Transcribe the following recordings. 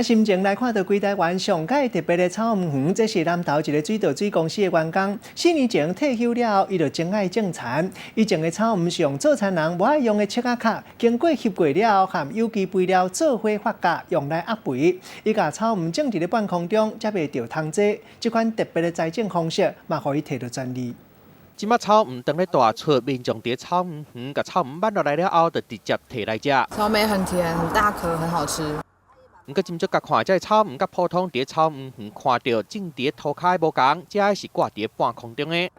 心情來看著規台灣上蓋特別的草姆園，這是南投一个水稻水公司的員工，4年前退休了後，伊就真愛種田。伊種的草姆是用做田人無愛用的粟仔殼，經過翕過了後，含有機肥料做伙發酵，用來壓肥。伊共草姆種佇咧半空中，才袂著蟲蛀。這款特別的栽種方式，嘛予伊提著專利。這擺草姆當咧大出，民眾佇草姆園共草姆挽落來了後，就直接提來食。草莓很甜，很大顆，很好吃。毋過斟酌共看，這个草姆佮普通佇草姆園看著種佇塗跤的無仝，這个是掛佇半空中的。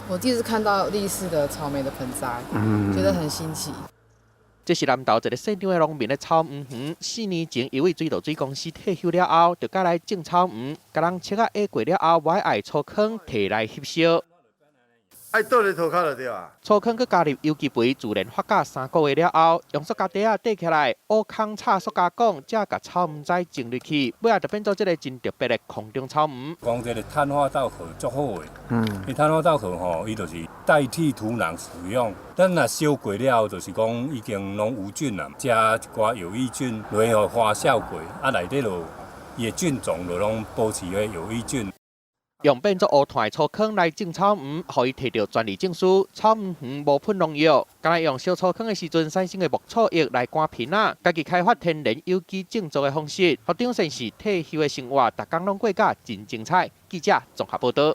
我第一次看到立式的草莓的盆栽，覺得很新奇。這是南投一个姓張的農民的草姆園，4年前伊為水稻水公司退休了後，就改來種草姆，共人粟仔壓過了後，無愛粗糠提來翕燒。愛倒佇塗跤就對啊。粗糠閣加入有機肥，自然發酵3個月了後，用塑膠袋仔袋起來，烏空插塑膠管，才共草姆仔種入去，尾仔就變做這个真特別的空中草姆。講這个碳化稻殼足好的，伊碳化稻殼吼，伊就是代替土壤使用。咱若燒過了後，就是講已經攏無菌啦，加一寡有益菌落予發酵過，啊內底就伊的菌種就攏保持彼有益菌。用變做烏炭的粗糠來種草姆，予伊提著專利證書。草姆園無噴農藥，敢若用燒粗糠的時陣產生的木醋液來趕頻仔，家己開發天然有機種作的方式，予張先生退休的生活，逐工攏過甲真精彩。記者綜合報導。